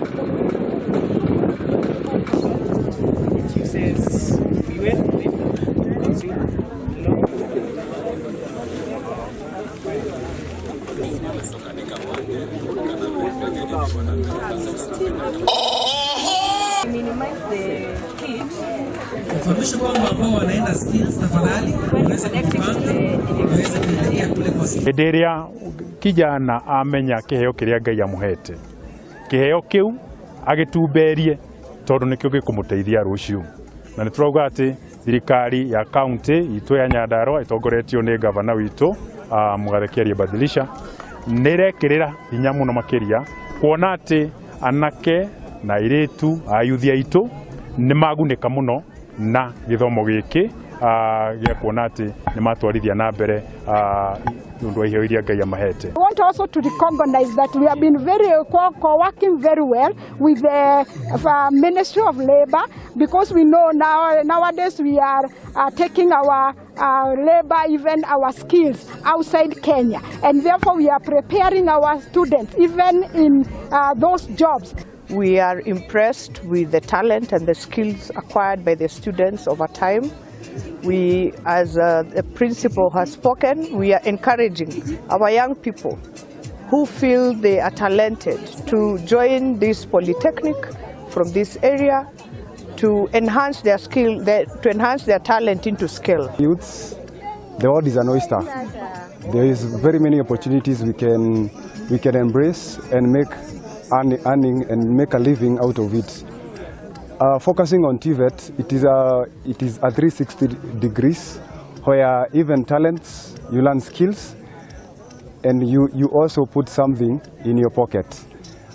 It uses fuel, they consume. Minimize the heat. Kufahamisha kwamba ambao wanaenda skills, tafadhali waweze kujipanga, waweze kuelekea kule kwa skills. Hĩndĩ ĩrĩa kijana amenya kĩheo kĩrĩa Ngai amũhete, kĩheo kĩu agĩtumberie tondũ nĩkĩo gĩkũmũteithia rũciũ. Na nĩ tũrauga atĩ thirikari ya kaunti itũ ya Nyandarua ĩtongoretio nĩ gavana witũ Mũgathe Kĩarie Badilisha nĩ ĩrekĩrĩra hinya mũno makĩria kuona atĩ anake na airĩtu a yuthi aitũ nĩ magunĩka mũno na gĩthomo gĩkĩ gĩa kuona atĩ nĩ matwarithia na mbere nĩ ũndũ wa iheo iria Ngai amahete. We want also to recognize that we have been very co-working very well with the Ministry of Labor, because we know nowadays we are taking our labor, even our skills outside Kenya, and therefore we are preparing our students even in those jobs. We are impressed with the talent and the skills acquired by the students over time. We, as the principal has spoken, we are encouraging our young people who feel they are talented to join this polytechnic from this area to enhance their skill, to enhance their talent into skill. Youths, the world is an oyster. There is very many opportunities we can embrace and make earning and make a living out of it. Focusing on TVET, it is a 360 degrees where even talents, you learn skills, and you also put something in your pocket.